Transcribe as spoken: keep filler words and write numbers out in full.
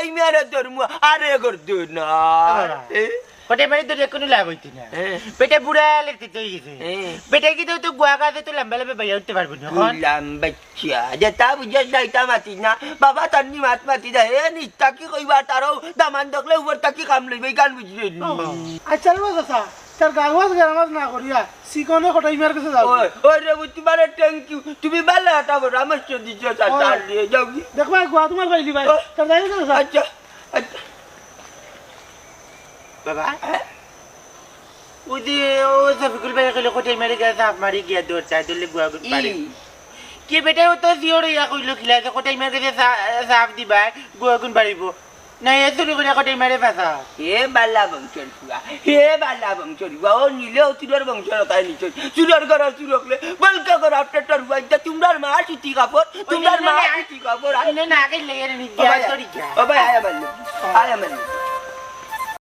এই মেয়ের ধর্ম আরে করতো না। বাবা। এ? কটাই মারি ধরে কোনো লাভ হইতো না। হ্যাঁ। বেটা বুড়া লেতে তো হয়ে গেছে। হ্যাঁ। বেটা কি তো, তো গুয়া গাছে তো লম্বা লম্বা বাইয়া উঠতে পারবো না। এখন? লম্বা চা, যেটা বুঝিস না, এটা মাতিস না। বাবা, তার নি মাত মাতি দে। এ নিস্তা কি কইবা, তারও দামান দেখলে উপর থাকি কাম লইবে, গান বুঝবে নি। ও, আচ্ছা রে চাচা, তার গাওয়াজ গারামাজ না করিয়া, সিকনে কটাই মার কাছে যাও। ওই, ওই রে, বুঝ তোমারে thank you। তুমি ভালো একটা পরামর্শ দিছো, চাচা, ওই। দিয়ে যাও কি? দেখবা, গুয়া তোমার পাইলি ভাই। ও। তার যাই না, চাচা। আচ্ছা, আচ্ছা। বাবা? হ্যাঁ? ওই যে, ও শফিকুল ভাই কইলো, কটাই মারি গেছে, হাফ মারি গিয়া দৌড় চাই, দৌড়লে গুয়া গুন পারে। ই। কে বেটা, ও তো জিওর ইয়া কইলো, খিলা যে কটাই মারি গেছে, সা-, সাফ দিবায়, গুয়া গুন পারিব। না, এ চুরি করে কটাই মারে ফাঁসা। হে বালা বংশর ফুয়া, হে বালা বংশর ফুয়া, ও নিলে ও চুরর বংশর তাই নিচে। চুরর ঘর চুর হকলে, বলকা ঘর আপনার তোর ফুয়া, ইটা তোমরার মা সুতি কাপড়, তোমরার মা সুতি কাপড়। ইনে না গেলে এর নি ও ভাই, গিয়া চুরি গিয়া। ও ভাই, আয় আমার লগে, আয় আমার লগে।